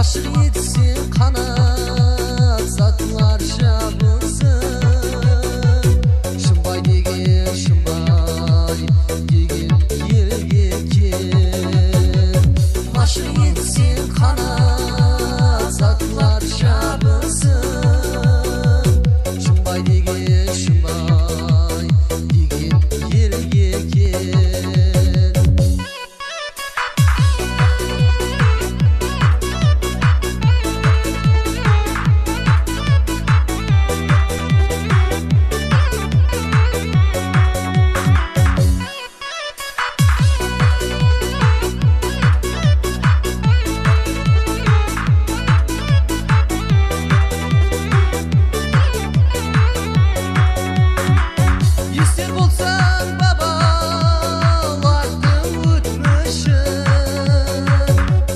Машық етсең қанат затлар жабылсын. Шымбай деген, Шымбай деген елге кел. Машық етсең қанат затлар жабылсын. Шымбай деген, Шымбай деген елге кел. Естер болсаң бабалардың өтмішін,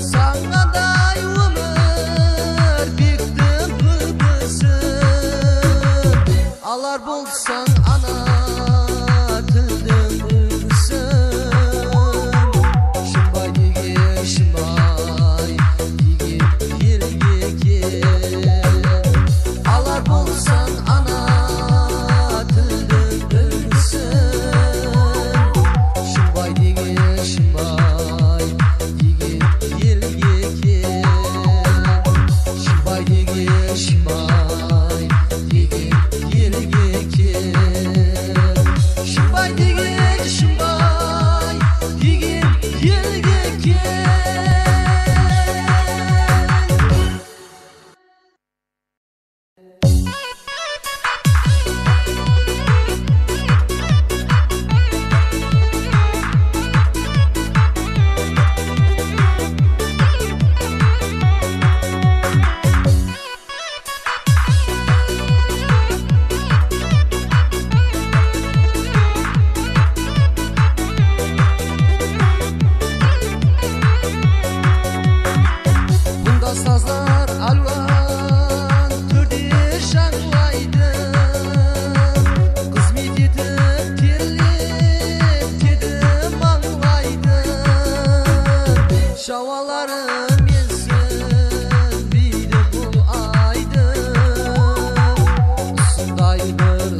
саңғандай өмір бектің үлгісін. Алар болсаң ана тілдің үлгісін. Шымбай деген, Шымбай деген елге кел. Алар болсаң ана тілдің үлгісін. Шымбай деген, Шымбай деген елге кел. Шымбай деген, Шымбай деген елге кел. Шымбай деген, Шымбай деген елге кел. Бұнда саздар алуан түрде жаңлайды. Қызмет етіп терлеп деді маңлайды. Жауалары менсінбейді бұл айды. Осындай бір